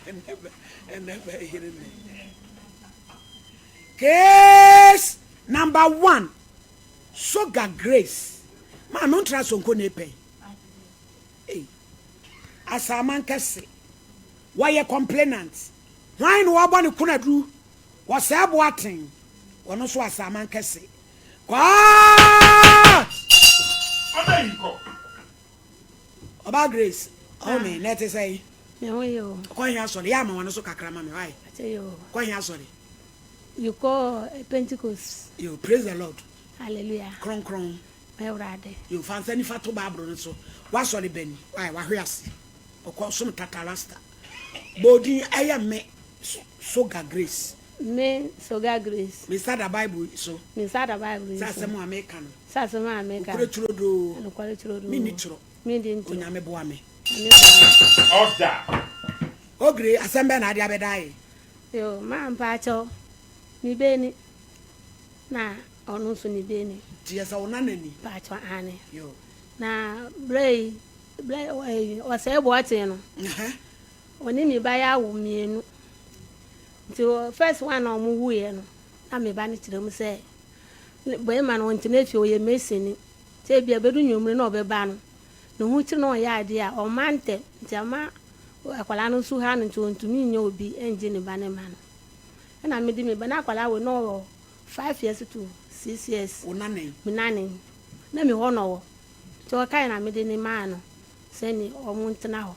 Ɛnɛ bɛyere me. Case number one, Soga Grace. Maame ntra sonko na epɛn. Ei, Asaman kɛse. Wɔyɛ complainant. Hwan na wɔbɔ ne kunaduru? Wɔsɛɛ boaten. Wɔno nso Asaman kɛse. Court! Ɔbɛ yi kɔ. Ɔbaa Grace, ɔwɔ me na ɛte sɛ yi. Me ho yɛ o. Kɔ hia asɔre, yɛ ama wɔn so kakra ma me, why? Ate yo. Kɔ hia asɔre. You call Pentecost. Yo, praise the Lord. Hallelujah. Kronkron. Mɛwurade. Yo, fa nsa nifa to Bible no so. Wasɔre bɛni, why? Wahwe ase. Ɔkɔ som tatarasta. Bodin ɛyɛ me Soga Grace. Me Soga Grace. Me nsa da Bible so. Me nsa da Bible so. Sɛ asɛm a meka no. Sɛ asɛm a meka. Nokorɛ turodoo. Nokorɛ turodoo. Menni torɔ. Menni ntorɔ. Onyame boa me. Onyame boa me. Order. Ogre, asɛm bɛn na ade abɛda yi? Yo, maa mpaakyɛw, me beni, na ɔno nso ne beni. Nti yɛ sɛ wo nana ni? Mpaakyɛw, aane. Yo. Na berɛ yi, berɛ ɔsɛe boɔten no, ɔne me ba yɛ awo mmienu. Nti first one na ɔmo wuiɛ no, na me ba no kyerɛ mu sɛ, bɛrima no ɔntena fie, ɔyɛ mesini. Nti ebia bɛdu nwummere na ɔbɛba no, ne ho kyerɛ na ɔyɛ adeɛ a, ɔmma ntɛm. Nti ama akwadaa no nso ha no nti ɔntumi nyɛ obi ngye ne ba ne ma no. Ɛna mede me ba na akwadaa wei na ɔwɔ 5 years to 6 years. Wo nana yi? Me nana yi. Na me hɔ na ɔwɔ. Nti ɔkae na mede ne maa no sɛne ɔmo ntena hɔ.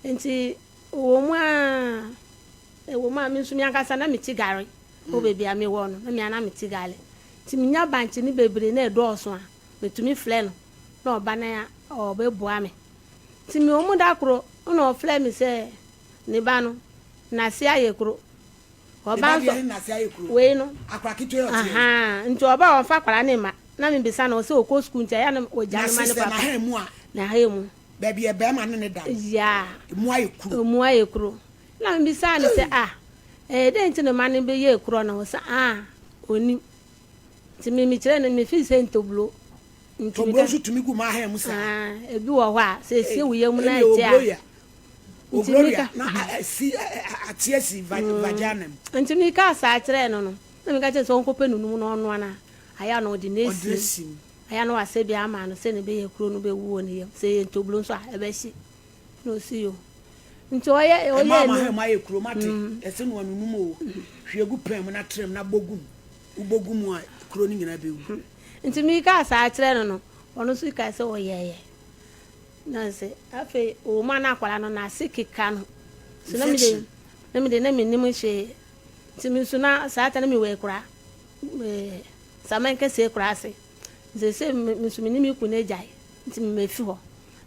Nti wɔ mu a ɛwɔ mu a me nso me ankasa na mete gare wɔ baabi a mewɔ no na me ana mete gare. Nti menya bankye ne bebree na ɛdɔɔso a metumi frɛ no na ɔba na ɔbɛboa me. Nti me wɔ mu da koro na ɔfrɛ me sɛ ne ba no n'ase ayɛ kuro. Ɔba nso wei no. Akora ketewa ɔte. Ahan, nti ɔba a ɔmfa akwaraa ne ma na mebisa no sɛ ɔkɔ sukuu nti ɛyɛ na ɔgya ne ma ne papa. Na ha mu a. Na ha mu. Baabi yɛ bɛrima ne ne da. Yaa. Emu ayɛ kuro. Emu ayɛ kuro. Na mebisa no sɛ ah, ɛyɛ dɛn nti na ma ne bɛyɛ kuro na ɔsɛ ah, onim. Nti me mekyerɛ no mefi sɛ ntoburo. Ntoburo nso tumi gu maa ha mu saa. Ah, ebi wɔ hɔ a sɛ esie wo yam na ɛte a. Ogloria na asi ate asi vagina mu. Nti mi ka saa kyerɛ no na mi ka kyerɛ sɛ ɔnkɔpɛ nunum na ɔnoa na ayɛ na ɔde n'esi mu. Ayɛ na wasɛ bi ama no sɛ ne bɛyɛ kuro no bɛwu wɔ ne yam sɛ yɛ ntoburo nso a ɛbɛhye na osi yo. Nti ɔyɛ ɔyɛ ɛmaa ma ha mu ayɛ kuro mate ɛsɛ no anunum o hwie gu pɛn mu na trɛm na bɔ gu mu wobɔ gu mu a kuro no nyinaa bɛwu. Nti mi ka saa kyerɛ no ɔno nso ka sɛ ɔyɛɛyɛ. Na sɛ afei ɔwɔ mu a na akwadaa no n'ase keka no so na mede na menim hwee. Nti me nso na saa ta na mewɔ akura ɛɛ saman kɛseɛ akura ase. Nti sɛ me nso me ne me kunu agyae nti mefi hɔ.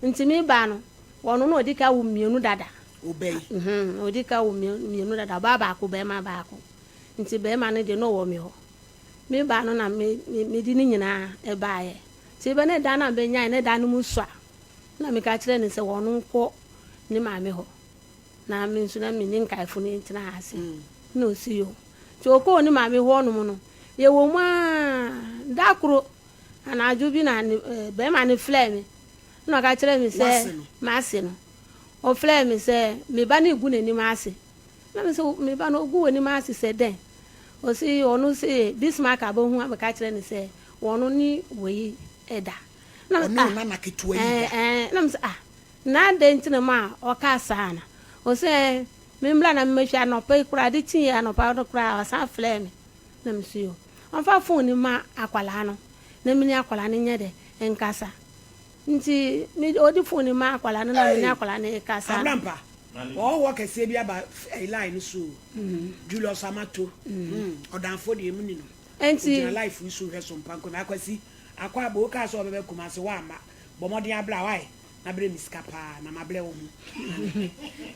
Nti me ba no ɔno na ɔdi ka wo mmienu dada. Obɛyi. Ɔdi ka wo mmienu dada, ɔbaa baako bɛrima baako. Nti bɛrima no deɛ na ɔwɔ me hɔ. Me ba no na me mede ne nyinaa ɛbaeɛ. Nti bɛ ne da na bɛnyae ne da no mu so a na meka kyerɛ no sɛ wɔno nkɔ ne maame hɔ. Na me nso na me ne nkaefo no ntena ase. Na osi yo. Nti ɔkɔɔ ne maame hɔ nom no, yɛwɔ mu a da koro anadwo bi na ne bɛrima no frɛɛ me. Na ɔka kyerɛ me sɛ mase no. Ɔfrɛɛ me sɛ me ba no gu n'anim ase. Na me sɛ me ba no ogu w'anim ase sɛ dɛn? Ɔsi ɔno sɛ Bismarck abɛhu abɛka kyerɛ no sɛ wɔno ne wei ɛda. Na ɔne wo nana ketewa yi da. Na me sɛ ah, na adɛn nti na ma ɔka saa na? Ɔsɛ membra na mmɛhwɛ anɔpa yi koraa ade kyeeɛ anɔpa no koraa ɔsan frɛɛ me. Na me so yo. Ɔmfa phone no ma akwadaa no na me ne akwadaa no nyɛ dɛ nkasa. Nti me ɔde phone no ma akwadaa no na me ne akwadaa no kasa. Abrampa, ɔwɔ kɛseɛ bi aba line no so. Julius Amato, ɔdanfo deɛ mu ni no. Nti ogyina life yi so hwɛ so mpa nkɔmɛ akwasi akɔ abo wokaa sɛ ɔbɛbɛ Kumase woamma bɔ mmɔden abla wae na brɛ me sika paa na mabrɛ wo ho.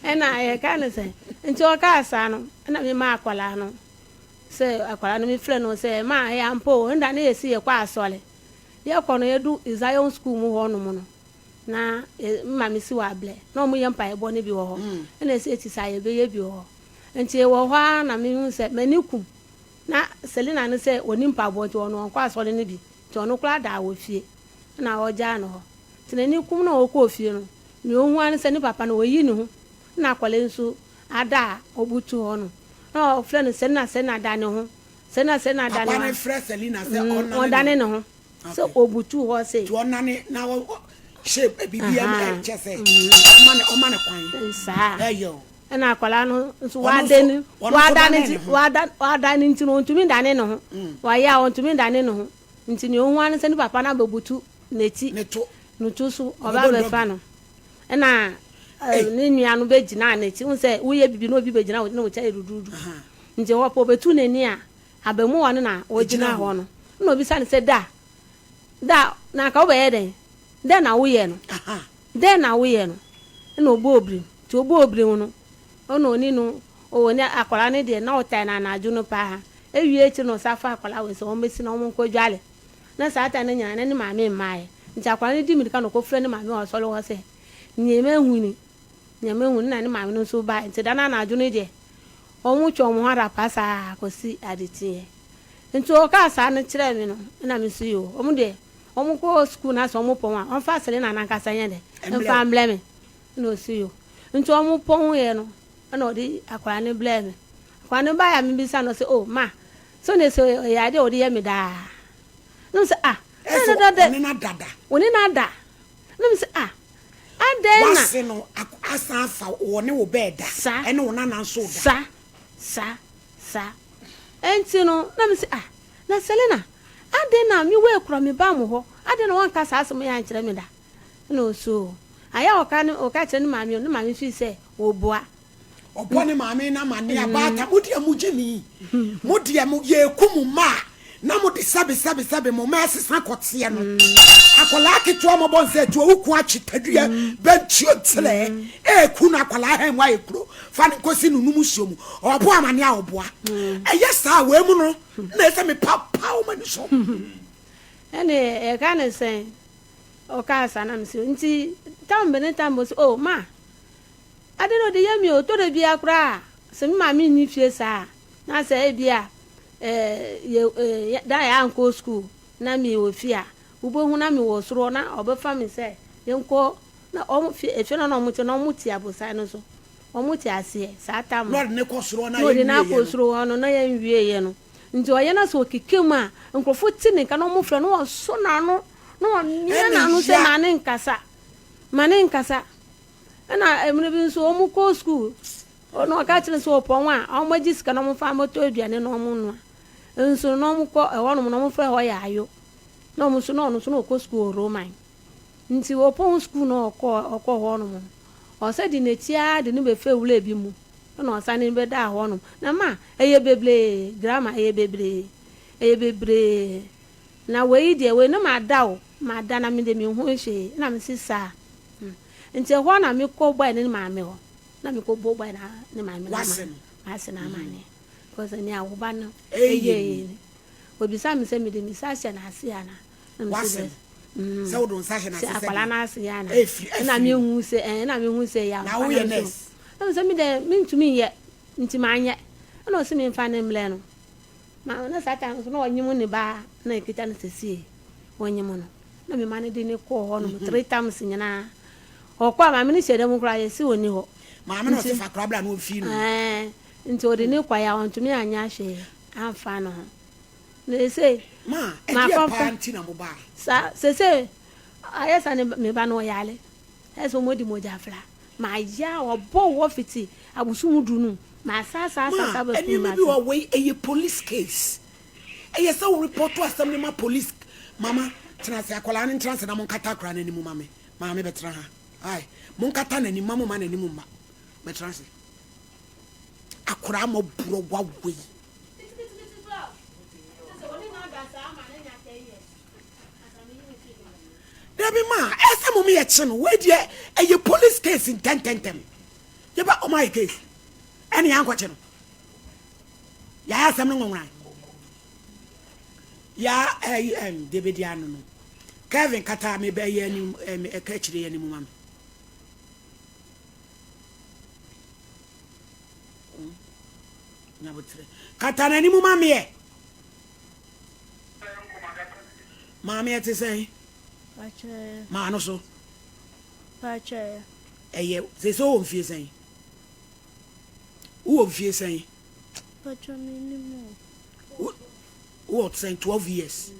Ɛna yɛka no sɛ nti ɔkaa saa no ɛna me ma akwadaa no sɛ akwadaa no mefrɛ no sɛ ma ɛyɛ ampa o ɛnda ne yɛsi yɛkɔ asɔre yɛkɔ no yɛdu Zion school mu hɔ nom no na mma me si wɔ ablɛ na ɔmo yɛ mpaebɔ no bi wɔ hɔ ɛna ɛsɛ eti saa yɛbɛyɛ bi wɔ hɔ nti wɔ hɔ ara na mehu sɛ m'ani kum na Selina no sɛ ɔni mpaboa nti ɔno ɔnkɔ asɔre no bi nti ɔno koraa da wɔ fie na ɔgyaa no hɔ nti n'ani kum na ɔkɔɔ fie no nea ohu ara ne sɛ ne papa no oyi ne ho na akwadaa nso. ada a ɔbutu hɔ no, na ɔfrɛ no Selina Selina da ne ho, Selina Selina da ne Papa ho. no frɛ Selina sɛ ɔnnane ne ho. Ɔndane ne ho sɛ ɔbutu hɔ sei. Nti ɔnane na ɔ shape biribi kyɛ sɛ ɔma ne ɔma ne kwan. Saa. Ɛyɛ o. Ɛna akwadaa no nso wada ne wada ne nti wada wada ne nti no ɔntumi ndane ne ho. Wayɛ a ɔntumi ndane ne ho. Nti nea ohu ara ne sɛ ne papa no abɛbutu n'akyi. Ne to. Ne to so ɔba abɛfa no. Ɛna ne nua no bɛgyinaa n'akyi. Wohu sɛ woyɛ biribi na obi bɛgyina wo na wo kyɛ yɛ duduudu. Nti hɔ pɛ ɔbɛtu n'ani a, abamuwa no na ɔgyina hɔ no. Ɛna ɔbisa no sɛ, Da, da, na anka wobɛyɛ dɛn? Dɛn na woyɛ no? Dɛn na woyɛ no? Ɛna ɔbɔɔ birim. Nti ɔbɔɔ birim no, ɛna ɔne no, ɔne akwadaa no deɛ na ɔtae no anadwo no paa. Ɛwie akyiri na ɔsan faa akwadaa wei sɛ wɔmmɛsi na wɔnkɔdwale. Na saa time no nyinaa na ne maame mmaeɛ. Nti akwadaa no di mirika na ɔkɔfrɛ ne maame wɔ asɔre hɔ sɛ, Nea mahu ni, nea mahu ni. Na ne maame no nso baeɛ. Nti da no anadwo no deɛ, wɔtwe wɔn ho ara pasaa kɔsi adekyeeɛ. Nti ɔkaa saa no kyerɛɛ me no, ɛna me nso yoo, wɔn deɛ wɔkɔ sukuu na sɛ wɔpɔn a, wɔmfa Selina no ankasa nyɛ dɛ, mfa mbrɛ me. Ɛna ɔsi yoo. Nti wɔpɔneeɛ no, ɛna ɔde akwadaa no brɛɛ me. Akwadaa no baeɛ a mebisa no, ɔse oh ma, So ne sɛ ɔyɛ adeɛ a ɔde yɛ me daa? Na me sɛ ah, ɛsɛ dada ɔne no ada da. Ɔne no ada. Na me sɛ ah, adɛn na. Wase no asan afa wɔ ne wo bɛɛ da. Sa. Ɛne wo nana nso da. Sa, sa, sa. Ɛnti no, na me sɛ ah, na Selina, adɛn na me wei kura me ba mo hɔ, adɛn na wanka saa asɛm yi ankyerɛ me da? Ɛna ɔse o, ayɛ a ɔka ne, ɔka kyerɛ ne maame o, ne maame fii sɛ ɔboa. Ɔbɔ ne maame no amaneɛ abaatan mo deɛ mo gyimi mo deɛ mo yɛku mo mma a na mo de sɛbe sɛbe sɛbe mo mma ɛsesa kɔteɛ no akwadaa ketewa mɔbɔ nsɛ tuo wo ko akye tadua bɛntuo ntelɛ ɛɛku no akwadaa hɛn mu ayɛ kuro fa no nkɔsi no num nsuo mu ɔbɔ amaneɛ a ɔboa ɛyɛ saa wei mu no na ɛsɛ me papa wɔn ani so. Ɛne ɛka ne sɛn ɔkaa saa na mesɛ nti tam bɛ ne tam bɛ sɛ oh ma Ade no ɔde yɛ me o, tɔ da bi ara koraa a, sɛ me maame nni fie saa a, na sɛ ebia yɛ da a yɛankɔ sukuu na mewɔ fie a, wobɛhu na mewɔ soro hɔ na ɔbɛfa me sɛ yɛnkɔ na wɔn fie efie no na wɔte no wɔte abosan no so, wɔte aseɛ saa tam no. Na ɔde no kɔ soro hɔ na Na ɔde no yɛnwieeɛ akɔ no. soro hɔ no na yɛnwieeɛ no. Nti ɔyɛ na sɛ ɔkeka mu a, nkurɔfoɔ te ne nka na wɔfrɛ no na wɔsɔ n'ano na wɔmia Ɛna n'ano sɛ ya. ma ne nkasa, ma ne nkasa. Ɛna mmerɛ bi nso wɔn kɔɔ sukuu na ɔka kyerɛ sɛ ɔpɔn a wɔn agye sika na wɔn fa mmɛtɔ aduane na wɔn noa nso na wɔn kɔ ɛhɔ nom na wɔn frɛ hɔ yɛ ayo na wɔn nso na ɔno nso na ɔkɔ sukuu wɔ Roman nti ɔpɔn sukuu na ɔkɔ ɔkɔ hɔ nom no ɔsɛ de n'akyi ara de no bɛfɛ wura bi mu na ɔsane bɛda hɔ nom na ma ɛyɛ bebree grama ɛyɛ bebree ɛyɛ bebree na wei deɛ wei no ma da o ma da na me de me ho hwee na me si saa. Nti ɛhɔ na me kɔ bɔɛ ne maame hɔ na me kɔ bɔ bɔɛ na ne maame na W'ase no. M'ase no amaneɛ because nea wo ba no Ɛyɛ ɛyɛ ni. ni. Obisa me sɛ mede me nsa ahyɛ n'ase ana na me W'ase sɛ no. mm. Sɛ wode wo nsa hyɛ n'ase Sɛ sɛ akwadaa deɛ. no ase ana. Ɛfiri Ɛna ɛfiri me mu. hu sɛ ɛɛ ɛna me hu sɛ ɛyɛ Na ampa woyɛ na me so. nurse. Na me sɛ me deɛ me ntumi nyɛ nti manyɛ ɛna ɔse me nfa no mbrɛ no. Ma na saa time no nso na ɔnyem ne ba na ɛkita no sesie ɔnyem no. Na me ma no de no kɔɔ hɔ nom three times nyinaa. Ɔkɔ a maame no hyɛ dɛm koraa yɛse ɔnni hɔ. Maame no ɔse fa koraa bra na ɔmfii no. Ɛɛ nti ɔde no kɔeɛ a ɔntumi anyɛ hwee amfa ne ho. Na seesei. Ma ɛdeɛ paa nti na mo baa? Saa seesei ayɛ sɛ ne me ba no ɔyare. Ayɛ sɛ wɔadi mogya afra. Mayɛ a ɔbɔ wɔ fiti abosom du no mu. Masa asa asa asa Ma bɛkum nneɛma bi wɔ wei ɛyɛ police case. Ɛyɛ sɛ wo report asɛm no ma police mama tena ase akwadaa no ntena ase na monkata akwadaa no anim ma me maame bɛtena ha ai monkata n'anim ma moma n'anim mma bɛtena ase akwadaa mɔborɔ wawei. Dabi ma ɛsɛ mo yɛ kye no wei deɛ ɛyɛ police case ntɛntɛntɛm yɛbɛ ɔmo ayɛ case ɛne yɛn ankɔkye no. Yɛayɛ asɛm no nwonwan. Ya ɛyi ɛm deɛ bɛdi ano no. Kevin kata me bɛ yɛ anim ɛm ɛka akyire yɛ anim ma me. Nyabotrɛ. Kata n'anim ma me ɛ. Maame ɛte sɛn? Maa no so. Ɛyɛ sɛ sɛ ɔwɔ mfie sɛn? Wowɔ mfie sɛn? Mpakyɛ mennim o. Wowɔ sɛn? 12 years.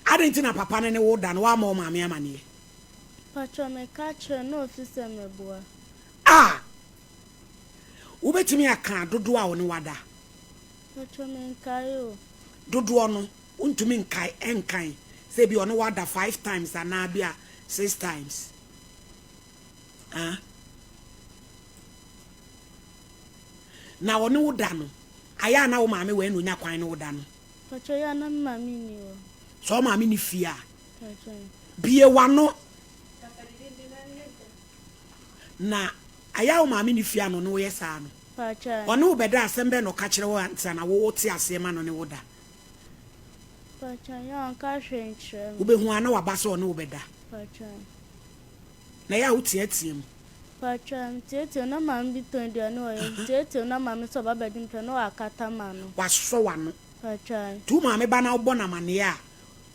Adɛn nti na papa no ne wo da no woammɔ wo maame amaneɛ? Mpakyɛ meka kyerɛ no na ɔfi sɛ meboa. A! Wobɛtumi aka dodoɔ a ɔne wo ada? Mpakyɛ menkae o. Dodoɔ no wontumi nkae nkan sɛ ebia ɔne wo ada five times anaa bia six times. Ah. Na ɔne wo da no, ayɛ a na wo maame wɔ ɛna onya kwan ne wo da no? Pakyɛ yɛ a na me maame nni hɔ. Sɛ wo maame nni fie a, Pakyɛ. bue w'ano. Na ayɛ a wo maame nni fie a na ɔne wo yɛ saa no? Pakyɛ. Ɔne wo bɛda a, asɛm bɛn na ɔka kyerɛ wo ansa na wo wote aseɛ ma no ne wo da? Pakyɛ yɛ a ɔnka hwee nkyerɛ me. Wobɛhu a na waba sɛ ɔne wo bɛda. Pakyɛ. Na ɛyɛ a woteatea mu. Pakyɛ, meteatea mu na maame bi tɔn aduane wɔ yɛn. Meteatea mu na maame sɛ ɔba bɛgye me pɛ na wakata m'ano. Wasɔ w'ano. Pakyɛ. Nti wo maame ba na wobɔ no amaneɛ a,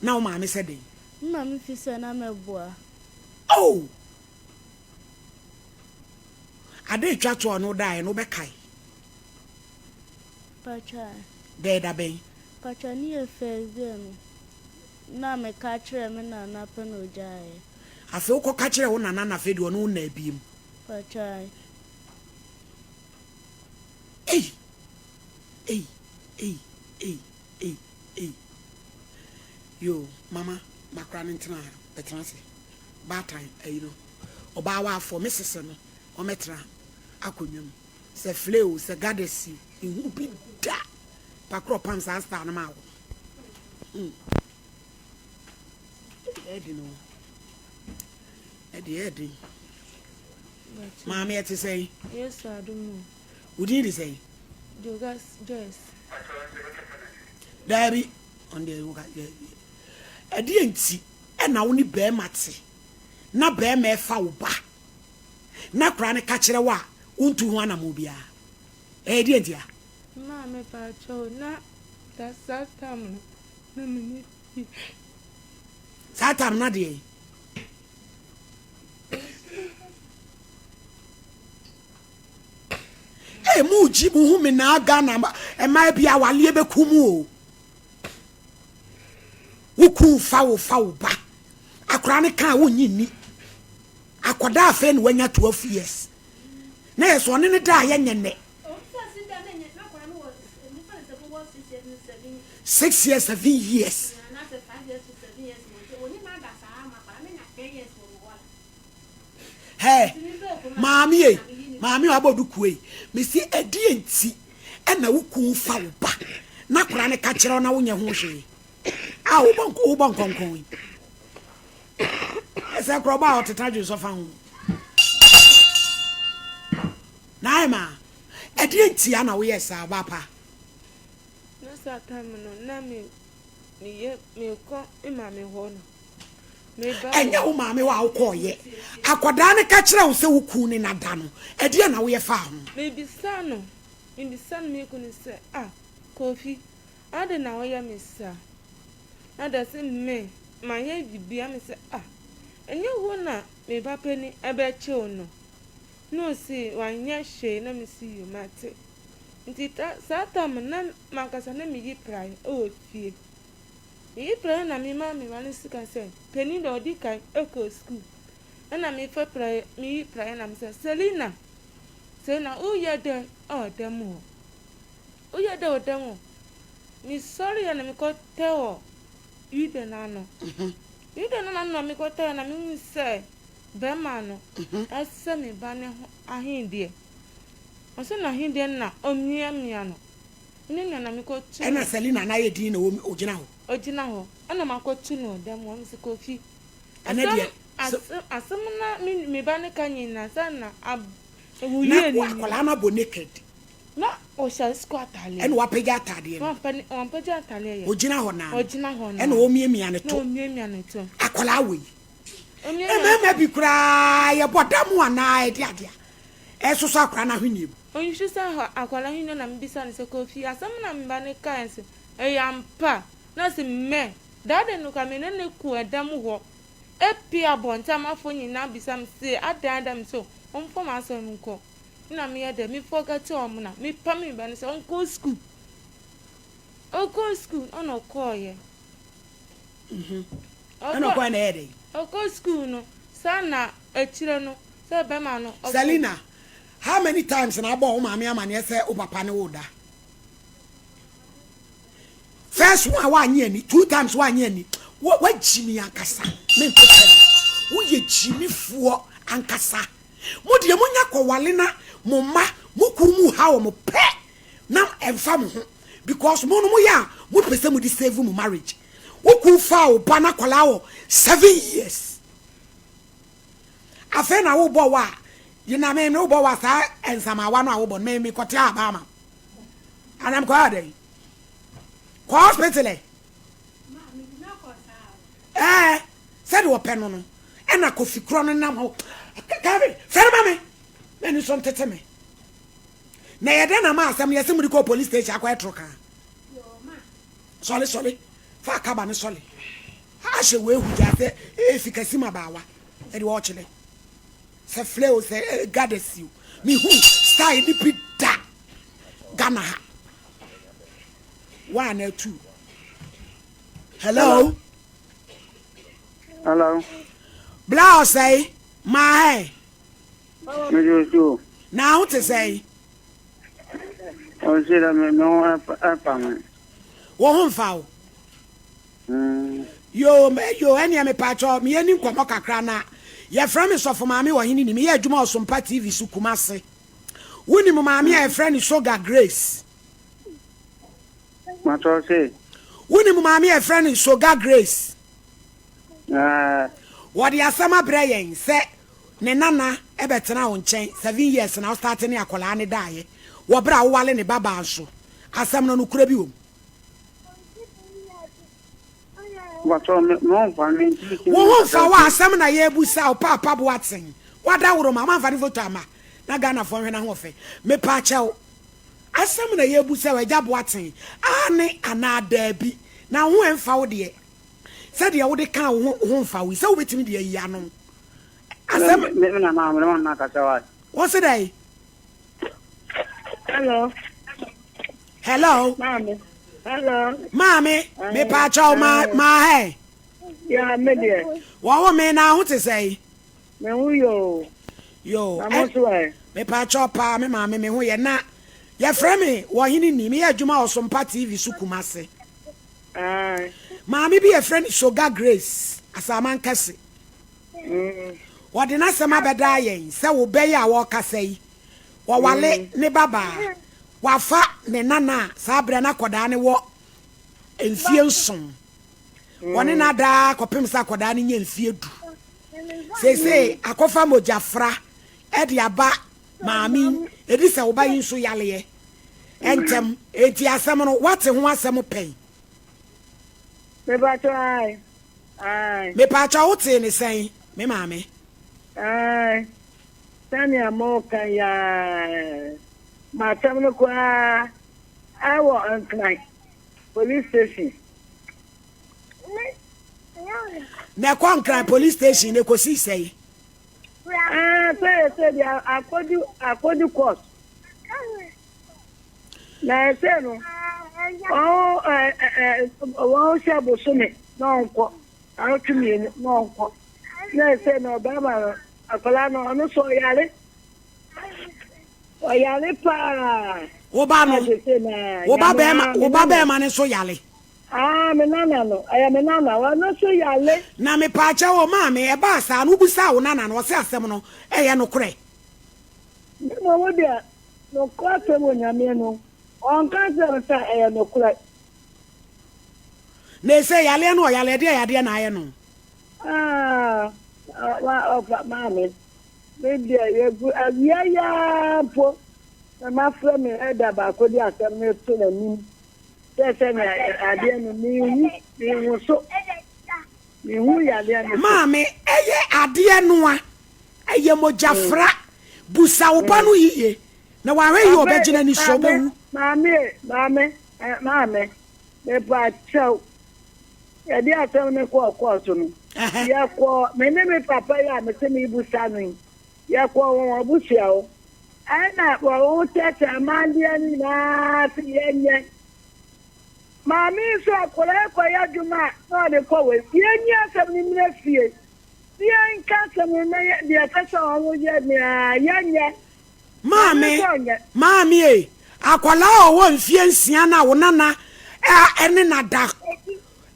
na wo maame sɛ dɛn? Me maame fi sɛ na mɛboa. Oh! Ade retwa to a ɔne wo daeɛ no, wobɛkae? Pakyɛ. Dɛn da bɛn? Pakyɛ, ne yɛ first day no. Na meka kyerɛɛ me nana pɛ na ogyaeɛ. Afei wokɔka kyerɛɛ wo nana na afei deɛ ɔne wo nnaa biom. Pakyɛ. Ei! Ei! Ei! Ei! Ei! Ei! Yoo, mama, makora no ntena ha, bɛtena ase. Baatan, ayi no, ɔbaa waafoɔ, me sese no, ɔmmɛtena akonnwa mu. Sɛ flay o, sɛ gadesi o, mehu bi da. Pakorɔ pam saa style no maa wo no. Hmm. Ɛyɛ den o. Ɛde ɛyɛ den. Maame ɛte sɛn? Yesu adom o. Wo din de sɛn? Jogas Joyce. Daabi. Ɔno deɛ wo ka ɛdeɛ nti ɛna wo ne bɛrima te na bɛrima ɛfa wo ba na koraa ne ka kyerɛ wo a wontu ho anamɔ biara. Ɛyɛ deɛ nti a? Maame pakyɛw na Da saa tam no na menni fie. Saa tam no adeɛ. Ee mu gyi mu hu me naa Ghana mmaa bi awaleɛ bɛku mu o. Wo kun fa wo fa wo ba. Akwadaa no kaa wonnye nni. Akwadaa afei na wanya 12 years. Na yɛ sɛ ɔne ne da a yɛnyɛ nnɛ. Six years, seven years. Hey, maame ye, maame a wabɔ duku yi, mesi ɛdeɛ nti ɛna wo kun fa wo ba na kora ne ka kyerɛ na wonyɛ ho hwee a wobɔ wobɔ nkɔnkɔn yi ɛsɛ korɔ bɔ a ɔteta dwen sɔfa ho. Naima, ɛdeɛn ntia na woyɛɛ saa, ɔbaa pa? Na saa time no na me meyɛ mekɔ me maame hɔ no meba. Ɛnyɛ wo maame hɔ a wokɔɔyɛ. Akwadaa no ka kyerɛɛ wo sɛ wo kun ne no ada no, ɛdeɛn na woyɛ faa ho? Mebisa no, mebisa no me kunu sɛ, ah Kofi, adɛn na woyɛ me saa? Na ɔda sɛ me mayɛ biribiara, me sɛ ah ɛnyɛ wo na me ba panin bɛkyew no? Na ose wanyɛ hwee na mese yoo mate. Nti ta saa tam no na mankasa na meyi praeɛ wɔ fie. Meyi praeɛ na mema me ba no sika sɛ panin deɛ ɔdi kan kɔ sukuu. Ɛna mefa praeɛ meyi praeɛ na mesɛ Selina Selina woyɛ dɛn wɔ dɛm hɔ? Woyɛ dɛn wɔ dɛm hɔ? Mesɔreɛ na mekɔtɛ wɔ Yuda no ano. Yuda no ano na mekɔtɛɛ na mehu sɛ Bɛrima no sɛ me ba no ho ahendeɛ. Ɔsɛ n'ahendeɛ no na ɔmiamia no. Miamia na mekɔtu no. Ɛna Selina no ayɛ din na ɔgyina hɔ. Ɔgyina hɔ. Ɛna makɔtu no ɔda mu hɔ. Mese Kofi, Ɛnɛ deɛ, asɛm asɛm na me ba no ka nyinaa sɛ na ab ɛwɔ na yie no ni. akwadaa no abɔ naked. Na ɔhyɛ sukuu ataadeɛ. Ɛna wapagya ataadeɛ no. Wampagya ataadeɛ yɛ. Ɔgyina hɔ naa no. Ɔgyina hɔ naa. Ɛna ɔmiamia ne to. Na ɔmiamia ne to. Akwadaa wei. Mmarima bi koraa yɛbɔ dam anaa ɛde adeɛ a ɛsosɔ akwadaa no ahweneɛ mu. Ɔnhwɛ sɛ akwadaa no na mebisa no sɛ Kofi asɛm na me ba no kaeɛ sɛ ɛyɛ ampa na ɔse mɛ that day no koraa me ne no kɔɔ ɛda mu hɔ pue abɔnten amanfoɔ nyinaa bisa me se adɛn adɛn mese ɔmfa m'asɛm nkɔ. Na meyɛ dɛ me forget wɔn na mepam me ba no sɛ ɔnkɔ school. Ɔkɔ school ɛna ɔkɔɔyɛ. Mhm. Ɛna ɔkɔɛ na ɛyɛ dɛ. Ɔkɔ school no saa na akyire no sɛ bɛma no. Selina, how many times na abɔ wo maame amaneɛ sɛ wo papa ne wo da? First one wanyɛ ani, two times wanyɛ ani. Wagyi mi ankasa. Mento sɛ woyɛ gyimifoɔ ankasa. Mo deɛ monya kɔwale na mo mma mo kunu mu ha wɔn pɛ na ɛmfa mo ho because mo no moyɛ a mo pɛ sɛ mo de save mo marriage. Wo kunu faa wo ba na akwadaa wɔ 7 years. Afei na wobɔ wa yina me me wobɔ wa saa nsamawa no a wobɔ no me me kɔte aba ama. Anam kɔ adɛn? Kɔ hospital ɛ. Ɛɛ sɛdeɛ ɔpɛ no no ɛna kofi korɔ no nam hɔ. Kevin, fɛrɛ ma me na ni so ntete me. Na yɛ dɛ na ma asɛm no yɛsɛ mode kɔ police station akɔyɛ toro kaa. Sɔle sɔle fa akaba ne sɔle. Ahyɛ wei hu gya sɛ efi kasi ma baawa ɛde ɔkyerɛ. Sɛ flɛ o sɛ gadesi o. Mehu style ni bi da Ghana ha. One and two. Hello. Hello. Bla ɔsɛe maa hɛ. Mejojo. Na ho te sɛe. Ɔsi dɛ me me ho ɛfa me. Wo ho mfa wo. Yo yo ɛneɛ mepaakyɛw meyɛ ni nkɔmmɔ kakra na yɛfrɛ me sɔfo maame wɔ hene ni meyɛ adwuma wɔ Sompa TV so Kumase. Wonim maame a yɛfrɛ no Soga Grace? Matɔ se. Wonim maame a yɛfrɛ no Soga Grace? Wɔde asɛm abrɛ yɛn sɛ ne nana bɛtena wo nkyɛn 7 years na wostarte ne akwadaa ne daeɛ wɔ berɛ a wowale ne babaa nso. Asɛm no nokorɛ bi wɔ mu? Matɔ me ho mfa me nti. Wo ho mfa wo asɛm na yɛbusa wo paapa boaten. Wada woro ma mamfa ne photo ama na Ghanafoɔ nhwɛ n'ahoɔfɛ. Mepa kyɛw. Asɛm na yɛbusa wo agya boaten. Aane anaa daabi. Na wo ho ɛmfa wo deɛ. Sɛdeɛ wode kaa wo ho ho mfa wo yi sɛ wobɛtumi de ayi ano. Asɛm. Me na maa me na kasa wa. Wo se dɛn? Hello. Hello. Maame. Hello. Maame, mepa kyɛw ma ma hɛ. Ya me deɛ. Wɔwo me na ho te sɛn? Me ho yo. Yo. Na mo so ɛ. Mepa kyɛw paa me maame me ho yɛ na yɛfrɛ me wɔ hene ni meyɛ adwuma wɔ Sompa TV so Kumase. Aye. Maame bi yɛfrɛ no Soga Grace Asaman kɛse. Wɔde n'asɛm abɛdaa yɛn sɛ wo bɛyɛ a wɔrekasa yi wɔwale ne babaa wafa ne nana a saa berɛ no akɔdaa ne wɔ mfie 7 wɔne no adaa kɔpem sɛ akɔdaa no nyɛ mfie 10. Seesei akɔfa mogyafra ɛde aba maame yi ɛdi sɛ wo ba yi nso yaleɛ ɛntɛm enti asɛm no woate ho asɛm pɛn? Mepatɔ ae. Ae. Mepatɔ wotee ne sɛn me maame? Ae. Sɛnea moka yi ara. M'asɛm no koraa ɛwɔ Nkran police station. Na ɛkɔ Nkran police station na ɛkɔsii sɛn? Ah, sɛ sɛ deɛ akɔdu akɔdu court. Na ɛsɛ no, wɔn ɛ ɛ wɔn hyɛ bosome na ɔnkɔ, awotwe mmienu na ɔnkɔ. Na ɛsɛ no ɔbarima no, akwadaa no ɔno so ɔyare. Ɔyare paa. Wo ba no, wo ba bɛrima, wo ba bɛrima no nso yare. Ah, me nana no, ɛyɛ me nana, ɔno nso yare. Na mepaakyɛw o maame, ɛbaa saa no wobisaa wo nana no, ɔse asɛm no ɛyɛ nokorɛ? Me mmom wo deɛ, nokorɛ asɛm wɔ Nyame no, ɔnka nkyerɛ me sɛ ɛyɛ nokorɛ. Na ese yareɛ no ɔyare, ɛdeɛ yadeɛ na ayɛ no? Ah, wa ɔfa maame, me deɛ yɛgu awia yi ara mpo na mafrɛ me ɛda baako de asɛm no to n'anim sɛ sɛnea adeɛ no mehu mehu so mehu yadeɛ no so. Maame, ɛyɛ adeɛ noa, ɛyɛ mogyafra, busa wo ba no yiye, na wahwɛ yie ɔbɛgyina ni so ɔbɛwu. Maame, maame, maame, mepa kyɛw, yɛde asɛm no kɔɔ kɔɔto no, yɛkɔɔ, me ne me papa yi a mese mebusa no yi, yɛkɔɔ wɔn abusua hɔ. Ɛna wɔn kyerɛkyerɛ amandeɛ no nyinaa se yɛnyɛ. Maame yi nso akwadaa yi kɔyɛ adwuma a na ɔde kɔ wei. Yɛnyi asɛm no mmra fie na yɛnka asɛm no na yɛ deɛ ɛsɛ sɛ wɔn yɛ nyinaa yɛnyɛ. Maame Maame, nso ɔnyɛ. maame ei, akwadaa a ɔwɔ mfeɛ nsia no a wo nana ɛ ne no da,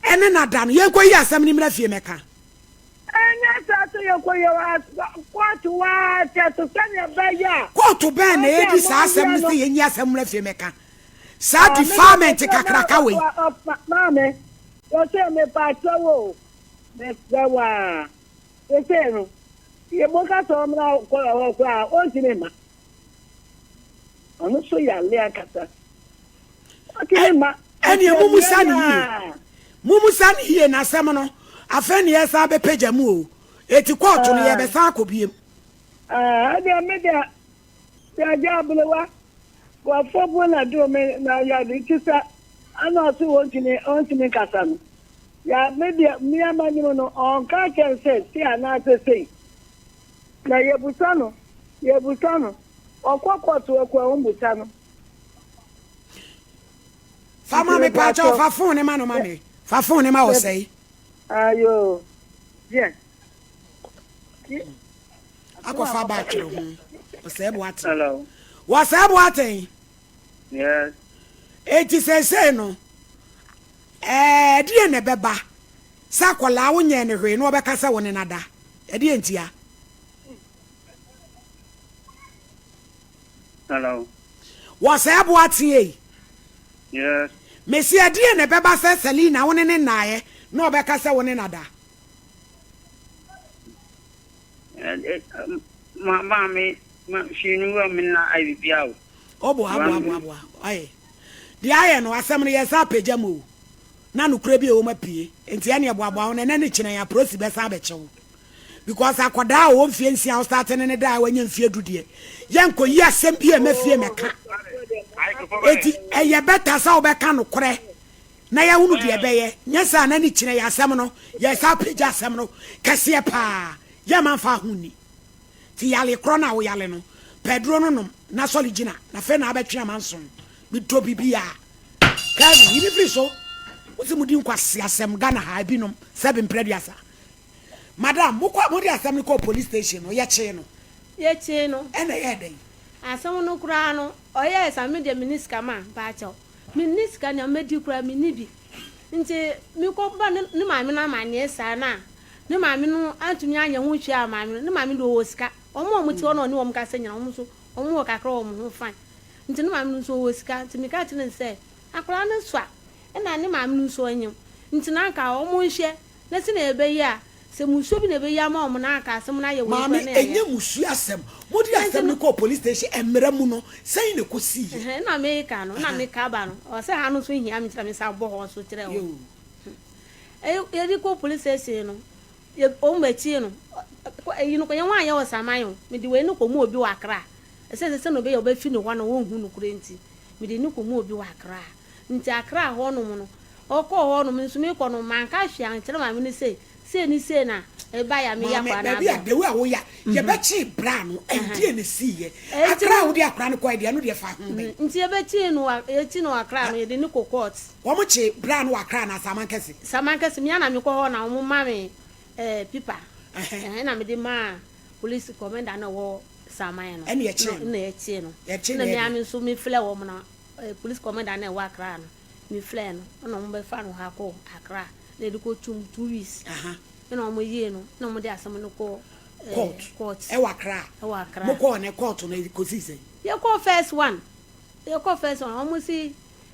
ɛne no da no, yɛnkɔyi asɛm no mmra fie mmɛka. Ɛnyɛ saa sɛ yɛkɔyɛ kɔɔto waa kyɛ so sɛnea ɛbɛyɛ a. Kɔɔto bɛn na Ɔsɛ ɛredi saa asɛm no amanneɛ sɛ no. yɛnyi asɛm mmra fie mmɛka? Saa Ah, me deɛ defilement mesrɛ na kakraka wei. maame, wɔsɛ mepaakyɛw o, mesrɛ wo a, sesei no, yɛ moka sɛ ɔmmra kɔ hɔ koraa a, ɔntumi mma. Ɔno nso yare ankasa. Ɔntumi mma. Ɛneɛ Nti mummusa awia no yi yie. a. Mummusa no yie na asɛm no, afei na yɛsan bɛpagya mu o. Eti kɔɔto no yɛbɛsan akɔ biem. Ah, ɛdeɛ me deɛ, deɛ agya aberewa, wɔfɔ bo na duro me na yɛ ti sɛ, ɛna ɔse wɔntumi, ɔntumi nkasa no. Ya me deɛ, mmea m'anim no, ɔnka kyɛn sɛ sei anaasɛ sei. Na yɛbusa no, yɛbusa no, ɔkɔ kɔɔto ɔkɔ a ɔmbusa no. Fa ma me paakyɛw fa phone ne ma no ma me. Fa phone ne ma ɔsɛe. Ayo. Yes. Akɔfa ba atwere ho. Ɔsɛe bo aten. Hello. Wɔsɛe bo aten. Yes. Eti sɛsɛe no. Ɛɛ deɛ na ɛbɛba sɛ akwadaa wonyɛ ne hwee na ɔbɛka sɛ wo ne nada. Ɛdeɛ ntia. Hello. Wɔsɛe bo aten ei. Yes. Mese ɛdeɛn na ɛbɛba sɛ Selina wo ne ne nnaeɛ na ɔbɛka sɛ wo ne no ada? Ma maame ma hwee no wura me nna ayɛ biribiara o. Ɔboa aboa aboa aboa ayɛ deɛ ayɛ no asɛm no yɛsan apagya mu o na nokorɛ bi a ɛwɔ mu apue nti ɛneɛ boaboa ho na ɛnɛ ne kyena yi aprosi bɛsan abɛkye wo. Because akɔdaa a ɔwɔ mfie nsia wo start ne ne da a wanya mfie du deɛ yɛnkɔ yi asɛm bi a ɛma fie mɛka eti ɛyɛ bɛta sɛ wobɛka nokorɛ na yɛhunu deɛ ɛbɛyɛ nyɛ saa na ne kyerɛ yɛ asɛm no yɛsa apagya asɛm no kɛseɛ paa yɛma mfa ho ni ti yale korɔ no a woyale no pɛduro no nom na sɔre gyina na afei na abɛtwe amanson medɔ biribiaa Kevin yi ne firi so wosi mudi nkwasi asɛm Ghana ha ebinom sɛbe mprɛduasa Madam, mo kɔ, mo de asɛm no kɔɔ police station no, yɛkyee no. Yɛkyee no. Ɛna ɛyɛɛ dɛn? Asɛm no koraa no, ɔyɛɛ saa, me deɛ menni sika ma, mpaakyɛw. Menni sika, nea mɛdi koraa menni bi. Nti mekɔ bɔ ne, ne maame no amanneɛ saa no a, ne maame no antumi anyɛ ho hwee a maame no, ne maame deɛ ɔwɔ sika. Wɔn a wɔte hɔ na ɔne wɔn kasa nyinaa, wɔn nso, wɔn wɔ kakra wɔ wɔn ho fine. Nti ne maame no nso ɔwɔ sika. Nti meka kyerɛɛ no sɛ, akwadaa no sua, ɛna ne maame no nso anyem. Nti na anka wɔnhwɛ Na sɛnea ɛbɛyɛ a, sɛ mmusuo bi na ɛbɛyi ama wɔn na anka asɛm no ayɛ wei koraa Maame, na yɛayɛ. ɛnyɛ mmusuo asɛm. Mode Na nti asɛm no no. kɔɔ police station mmara mu no, sɛn na ɛkɔsiiɛ? Ɛhɛn, na meka no, na meka aba no, ɔsɛ ha no nso hia me nti na mesan bɔ hɔ nso kyerɛ wɔn. Yoo. Ɛy, yɛde kɔɔ police station no, yɛ, wɔn bɛkyee no. Ɔ, ɛyi no, yɛn wɔanyɛ wɔ Saman o, mede wei no kɔmu obi wɔ Accra. Ɛsɛ sɛ sɛnea ɔbɛyɛ a ɔbɛfi ne hɔ na wɔnhu nokorɛ nti, mede no kɔmu obi wɔ Accra. Nti Accra hɔnom no, Ɔkɔɔ hɔ no, me nso mekɔ no, manka hwee ankyerɛ maame no sei, sei ne sei na ɛbaeɛ a meyɛ Maame, akwadaa no baabi a abrɛ. the way a woyɛ a, yɛbɛkyee bra no, ɛdeɛn na ɛsiiɛ? Ɛnti Akra a no, wode akora no kɔeɛ deɛ, ɛno deɛ fa ho bɛn? nti yɛbɛkyee no wɔ, yɛkyee no wɔ Accra no, yɛde no kɔ court. Wɔn kyee bra no wɔ Accra anaa Samankɛse? Samankɛse, me ara na mekɔ hɔ na wɔn ma me eh, pipa, Ɛhɛn. ɛhɛn na mede maa police commander no a ɔwɔ Saman no, Ɛna yɛkyee no. ɛna yɛkyee no. Yɛkyee Ɛna no me ara yɛ dɛn? me nso mefrɛɛ wɔn na eh, police commander no a ɛwɔ Accra no, Me frɛɛ no ɛna ɔmo bɛ fa no ha kɔɔ Accra na yɛde kɔ tum 2 weeks ɛna ɔmo yee no ɛna ɔmo de asɛm no kɔɔ ɛɛ Court court ɛwɔ Accra ɛwɔ Accra. Mo kɔɔ ne court no ɛkɔsii sɛn? Yɛ kɔɔ first one yɛ kɔɔ first one ɔmo se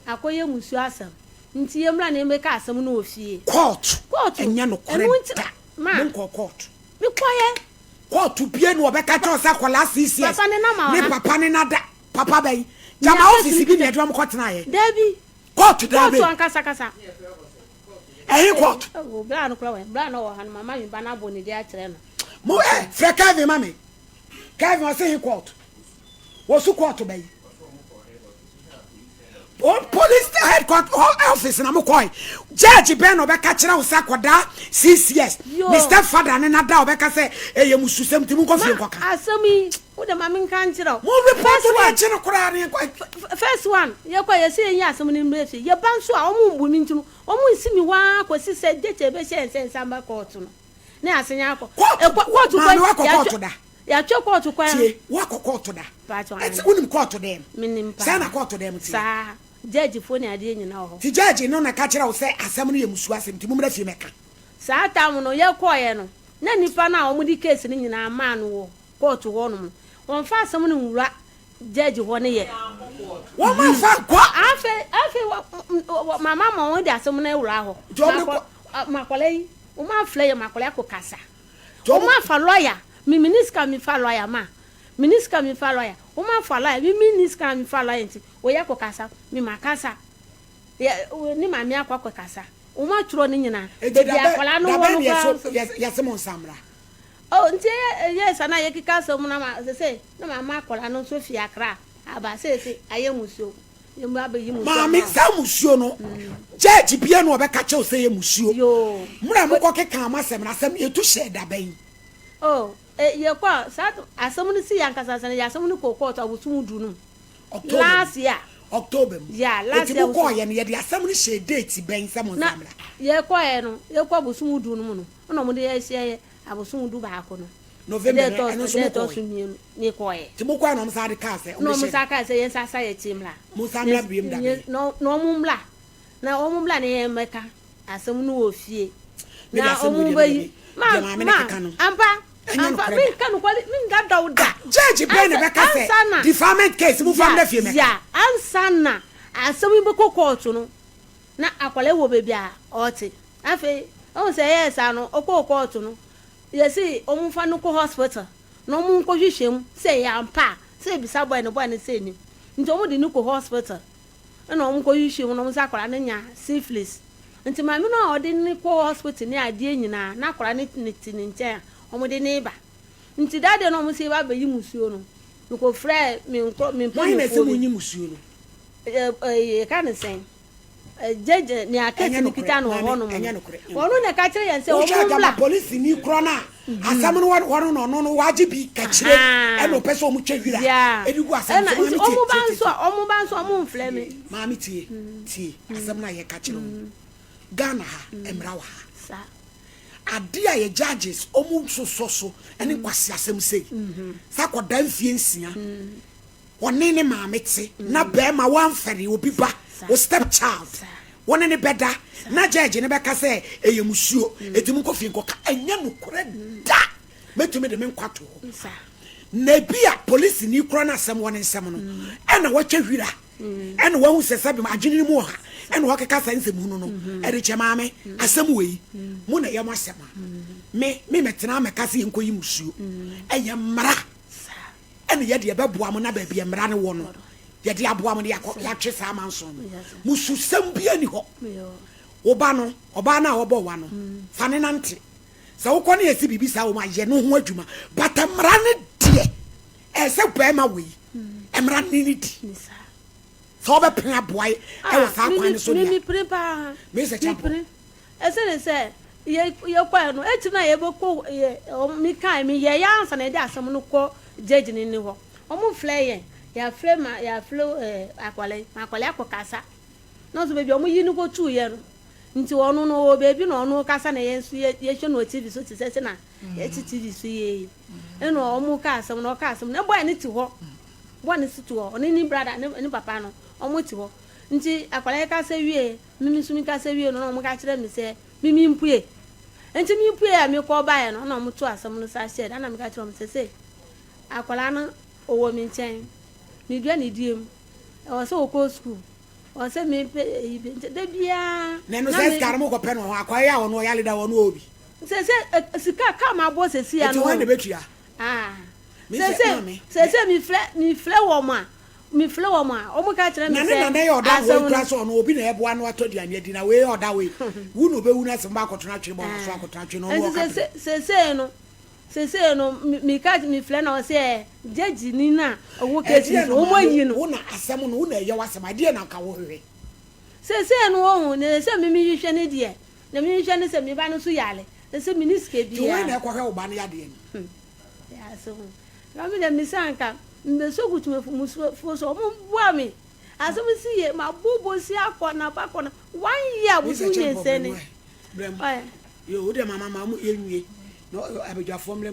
akɔ yɛ musuo asɛm nti yɛ mmra na yɛ mmɛka asɛm no wɔ fie. Court Court ɛnyɛ nokorɛ ɛno nti da na ma mo nkɔɔ court. Me kɔeɛ. Court bie na ɔbɛka kyerɛ wo sɛ akwadaa 6 years Papa ne nam ne wɔ ha. papa ne nada Papa bɛn? Gyama Nea office bi na ɛsɛ yɛde wɔn kɔ tenaeɛ. Dabi. Court dan Court bɛn? ankasa kasa. Ɛhe court? Oh, bra no kora wɛ. Bra no wɔ ha no mama mi ba no abɔ ne di akyerɛ no. Mo ɛ frɛ Kevin ma me. Kevin ɔse he court? Wɔsu court bɛn? O police headquarter office na mo kɔe. Judge bɛn na ɔbɛka kyerɛ wo sɛ akɔdaa CCS ne step father ne nada ɔbɛka sɛ ɛyɛ mususɛm nti monkɔ fie nkɔka. Asɛm yi wo de ma menka nkyerɛ wo. Mo report no akyi no koraa ne yɛnkɔ. First one yɛkɔ yɛsɛ yɛnyi asɛm no mmrɛ fie yɛba nso a wɔn mbu me nti no wɔn nsi me hɔ ara kɔsi sɛ date a ɛbɛhyɛ yɛn sɛ nsan ba court no ne asen akɔ. Court maame wakɔ court da. Yɛatwa kɔɔto kwan. Tie, woakɔ kɔɔto da? Paatwɔ, aane. Ɛte, wonim kɔɔto dɛm? Menim paa. Sɛn na kɔɔto dɛm teɛ? Saa, gyɛɛgyefoɔ ne adeɛ nyinaa wɔ hɔ. Nti gyɛɛgye no na ɛka kyerɛɛ wo sɛ asɛm no yɛ mmusuo asɛm nti mommra fie mmɛka? Saa tam no, yɛkɔeɛ no, na nnipa no a wɔde case no nyinaa maa no wɔ kɔɔto hɔ nom no, wɔmfa asɛm no nwura gyɛɛgye hɔ no yɛ. Wɔamfa ankɔ? Afei, afei wɔ, wɔ, mama ma wɔde asɛm no awura hɔ. Nti wɔde kɔ. Makɔla yi, wɔamfrɛ yɛn, makɔla akɔkasa. Wɔn afa lawyer me me ni sika mi fa lawyer ma me ni sika mi fa lawyer wɔn afa lawyer me me ni sika mi fa lawyer nti wɔyɛ akɔ kasa me ma kasa yɛ ne maame akɔ akɔ kasa wɔn atwerɛ ne nyinaa beebi akwadaa no wɔ no koraa nso. Yɛsɛ mo nsa mmra. Oh nti ɛyɛ ɛyɛ sa na yɛkeka asɛm na ma sese na ma ma akwadaa no nso fi akra aba sese ayɛ musuo. Maame, saa musuo no, judge bia na ɔbɛka kyɛw sɛ yɛ musuo. Mmerɛ a mokɔ kekaa mo asɛm no, asɛm yɛtu hyɛɛ da bɛn? Oh, eh, yɛkɔ a, saa asɛm no si yɛ ankasa sɛ yɛ asɛm no kɔ court abosom du no mu. October Last year. October mu. Yeah, last Eti year. mo kɔɔ yɛ no, yɛde asɛm no hyɛɛ date bɛn sɛ mo nsa mmra? Yɛkɔɛ no, yɛkɔ abosom du no mu no, ɛna wɔde yɛ hyɛ yɛ abosom du baako no. November no, ɛno nso mo kɔɔɛ. Me kɔɔɛ. Nti mo kɔɔɛ na wɔn san de kaa sɛ. Na wɔn san kaa sɛ yɛn san sa yɛn akyi mmra. Mo san mmra biem da bɛn. Na wɔn mmra, na wɔn mmra na yɛn mmɛka asɛm no wɔ fie. Na wɔn bɛ yi. Ma ma ampa ampa mi nka nokwale mi nka da wo da. Judge bɛn na bɛka sɛ defilement case mo fa mmra fie mɛka. Ya ansa na asɛm yi bɛkɔ kɔɔto no na akwadaa wɔ baabi a ɔte afei ɛhu sɛ ɛyɛɛ saa no ɔkɔɔ kɔɔto no. Yɛse ɔmo nfa no kɔ hospital na ɔmo nkɔ hwehwɛ mu sɛ ɛyɛ ampa a, sɛ ebisa boy no boy no sɛ nim. Nti ɔmo de no kɔ hospital ɛna ɔmo kɔ hwehwɛ mu na ɔmo sɛ akwadaa no nya syphilis. Nti maame no a ɔde no kɔ hospital ne adeɛ nyinaa na akwadaa no ne te ne nkyɛn a ɔmo de no reba. Nti that day na ɔmo se yɛba abɛyi musuo no, mekɔ frɛɛ me nkorɔ me Hwan na ɛse mpanyinfoɔ bi. monyi musuo no? Ɛ ɛ yɛka no sɛn? Gyegye nea Ɛnyɛ kɛse no nokorɛ, kita no wɔ maame, hɔnom no. ɛnyɛ nokorɛ. Ɔno na ɛka kyerɛ yɛn sɛ Wohwɛ wɔn a gyama mmra. polisini korɔ no a asɛm no wɔ hɔ no na ɔno no wagye bi kakyire ɛna ɔpɛ sɛ ɔmo twa wira Yeah. ɛde gu asɛm Ɛna so. nti Maame tie, wɔn ba tie, tie, nso a wɔn ba nso a wɔn mfrɛ me. Maame tie, tie asɛm no a yɛka kyerɛ wo no. Ghana ha, mmara wɔ ha. Saa. Adeɛ a yɛ judges ɔmo sosɔ so ɛne nkwaseasɛm sei. Sɛ akɔdaa mfie nsia. Ɔne ne maame te na bɛɛma wamfɛre obi ba, wo step child, wo ne no bɛda na judge no bɛka sɛ ɛyɛ musuo enti monkɔ fie nkɔka. Ɛnyɛ nokorɛ da! Mɛtumi de me nkwa to hɔ. Na ebi a polisini kora no asɛm wɔ ne nsɛm no ɛna watwa hwira ɛna wahu sɛ sɛbe adwene no mu ɔha ɛna wakeka saa nsɛm hunu no ɛde kyɛ maame asɛm wei mo na ɛyɛ mo asɛm a me me mɛtena mɛka sɛ yɛnkɔyi musuo ɛyɛ mmara. Ɛne yɛde yɛbɛboa mo na baabi a mmara no wɔ no, yɛde aboa mo na yɛakɔ yɛatwe saa amanson no. Mususɛm biara nni hɔ. Wo ba no, ɔbaa no a ɔbɔ wa no, fa no nante. Sɛ wokɔ na yɛsi biribi saa wɔ mu a, yɛ no ho adwuma. But mmara no deɛ, ɛyɛ sɛ barima wei, mmara no ne no di. Sɛ wobɛpene aboa wɔ saa kwan no so deɛ a, Mepene paa. Mese Champon. Mepene. Esiane sɛ yɛ yɛkɔɛ no, akyiri no a yɛbɛkɔ yɛ wɔn mekae meyɛeɛ ara ansa na yɛde asɛm no kɔ judge no ni hɔ. Wɔn frɛ yɛn, yɛafrɛ ma yɛafrɛ ɛɛ akwadaa yi, ma akwadaa yi akɔkasa. Na nso baabi a wɔyi no kɔtuiɛ no, nti ɔno no ɔwɔ baabi na ɔno rekasa na yɛn nso yɛ yɛhwɛ no wɔ TV so te sɛ sɛ na yɛte TV so yie yi. Ɛna wɔn ka asɛm no, ɔka asɛm no, na boy no te hɔ. Boy no nso te hɔ, ɔne ne brother ne ne papa no, wɔn te hɔ. Nti akwadaa yi kasa wieeɛ. Me nso mekasa wiei no na wɔka kyerɛɛ me sɛ me mempue. Enti mepuee a mekɔ baeɛ no na wɔtoo asɛm no sa hyɛɛ da na meka kyerɛɛ wɔn sɛ sei akwadaa no ɔwɔ me nkyɛn, medua ne dua mu, ɛwɔ sɛ ɔkɔ sukuu, ɛwɔ sɛ mepɛ eyi bi nti da biara Na ɛno sɛ sika no mokɔpɛ no wɔ hɔ, akwadaa yi a ɔno ɔyare da ɔno ɔwɔ bi. Sɛ sɛ sika kaa mabɔ sɛsi ano. Enti hwan na ɛbɛtua? Ah. Sɛ sɛ sɛ sɛ mefrɛ mefrɛ wɔn a Mefrɛ wɔn a, wɔka kyerɛ me Na ne sɛ nana yɛ ɔda wei asɛm kura no. sɛ ɔno obi na ɛboa no atɔ aduane adi na wei yɛ ɔda wei wu na ɔbɛwu na sɛ mba akɔtena atwe bɔ so akɔtena atwe na ɔno Nti ɔka pere. sese seesei no, Sesei no meka mefrɛ na ɔsɛ ɛ gyagyi ni na ɔwɔ kesi Ɛdeɛn so na wɔn maame ayi no. wo na asɛm no wo na ɛyɛ w'asɛm ɛdeɛn na nka wohwehwɛ. Sesei no wohu na sɛ me mehwehwɛ ne deɛ na mehwehwɛ ne sɛ me ba no so yare na sɛ menni sika Nti hwan biara. na ɛkɔhwɛ wo ba no yadeɛ no. Hmm ɛyɛ asɛm o na me deɛ mese anka mebɛsɔ kutumafoɔ so wɔn mboa me asɛm si yie mabɔ bosia akɔ na ba kɔ na one year Mesa bosom kyɛmpɔ mmiɛnsa brɛ ni mu ɛ brɛ mu ɔyɛ. yo wo deɛ mama ma yɛnwie na abadwafoɔ mmerɛ mu.